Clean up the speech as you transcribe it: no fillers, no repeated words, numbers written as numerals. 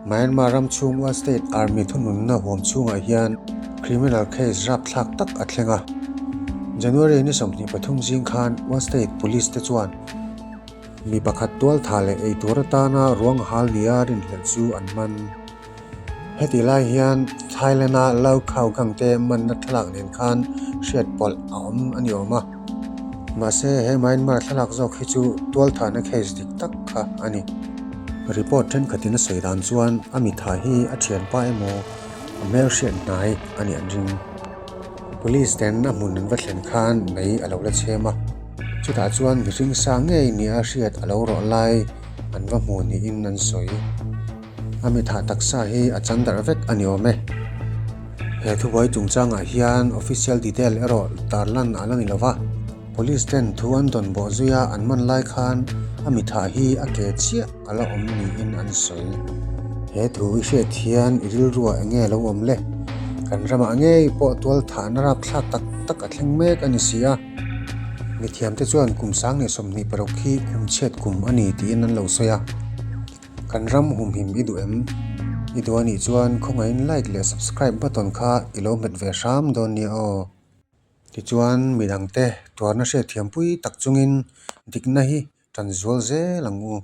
Myanmar ram chhung One State Army thununna huam chhungah hian criminal case rapthlak tak a thleng a. January ni 23 zing khan One State Police te chuan mi pakhat tualtha leh eitur atana ruang hal nia rinhlelh chu an man. Heti lai hian Thailand-a Lau Khao Gang te manna thlalak nen khan hriat pawlh a awm a ni awm a. Mahse, he Myanmar thlalak zawk hi chu tualthahna case dik tak kha a ni. Report thenkhatin a sawi dan chuan a mitha hi a thianpa emaw a hmelhriat hnai a nih an ring. Police ten a hmun an va thlen khan mei a lo la chhem a, chutah chuan mihring sa ngei nia hriat a lo rawh lai an va hmu niin an sawi. A mithah taksa hi a chan darh vek a ni awm e. He thubuai chungchangah hian official detail erawh tarlan a la ni lova, police ten thu an dawn bawh zuia an man lai khan a mithah hi a ke chiah a la awm niin an sawi. He thu i hriat hian i rilruah eng nge lo awm le? Kan ramah ngei pawh tualthahna rapthlak tak tak a thleng mek a ni si a. Mithiamte chuan kum 2026 hi kum chhiat kum a ni tiin an lo sawi a. Kan ram humhim i duh em? I duh anih chuan khawngaihin like leh subscribe button kha i lo hmet ve hram dawn nia aw. Tichuan midangte tuarna hriatthiampui tak chungin dikna hi tan zual zel ang u.